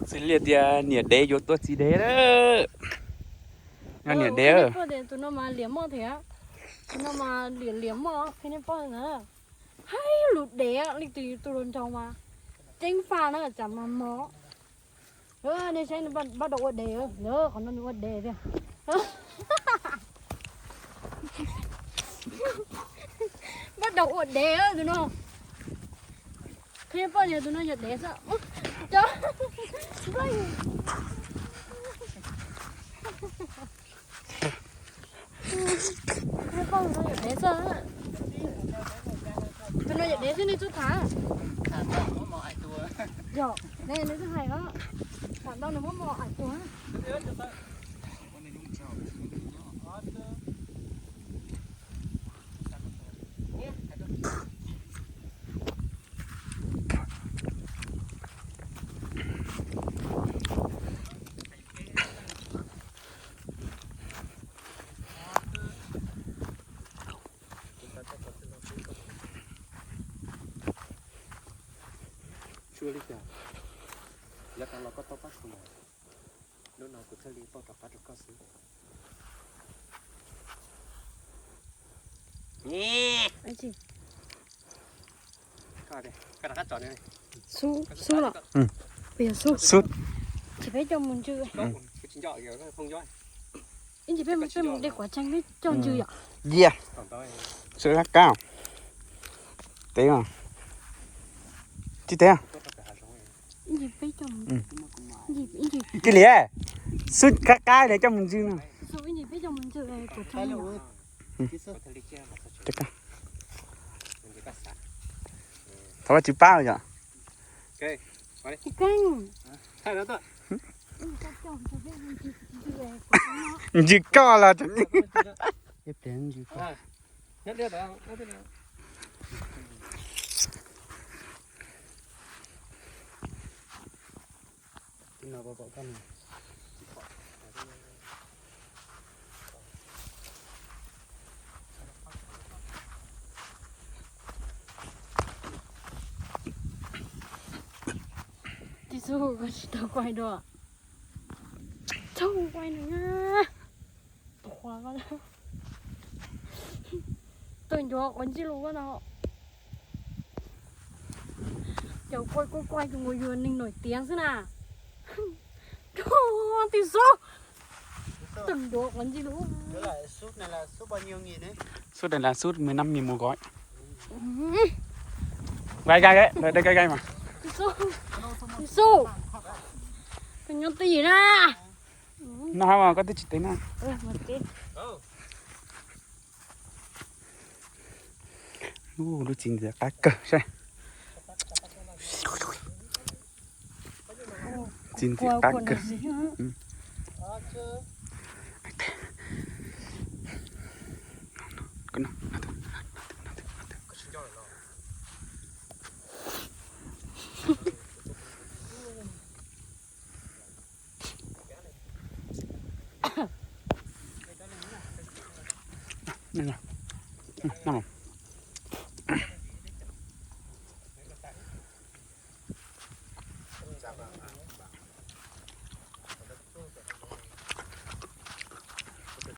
Xws li tias niam dev yuav tua txiv dev lawm. Nyob niam dev. Tus no mas liam moj thiab. Tus no mas liam liam moj, qhia nej paub na. Hais lus dev li tus tus hluas nraug mas ceeb faj na, tsam mas mos. Nej saib nws pab dau ua dev, qhov no nws ua dev thiab. Pab dau ua dev tus no. Qhia poj niam tus no yog dev xwb. Qhia poj niam tus no yog dev xwb. Tus no yog dev xwb nej txhob tham. Yog, nej txhob hais os. Tham tau nws muab mos ais tuag. Tsuas li cas, yav tas los koj tau pab kuv lawm, hnub no kuv thiaj li tau rov qab rau koj xwb. Xub, xub los? Puas yog xub? Ces peb coj mus ntsw. Ib ntsis peb, peb mus de kuav tseeg peb coj ntsw yom. Yia. Sub qab qab. Teb os. Tsis teb os. Ib ntsis peb coj mus. Ib ntsis, ib ntsis. Cia li, xub qab qab li coj mus ntsw no. Xub, ib ntsis peb coj mus ntsw kuav tseeg yom. Thov Vajtswv pab yom. Ntsws koj los. Tsis xub, koj tsis tau quay dua. Txhob quay nws na. Tus qhuav ko, tus ncuav quav ntsej lus ko no. Cov quay quay quay tus mus yug neeg nổi tiếng xwb na. Tsis xub, tus ncuav quav ntsej lus. Suốt này là suốt mười lăm nghìn một gói. Gai gai, đợi đây gai gai mà. Tsis xub, tsis xub. Koj nyob twj ywm na. No hab mas koj twb tsis teb na. Ub, lub txiv ntxim qab kawg saib. Txiv ntxim qab kawg.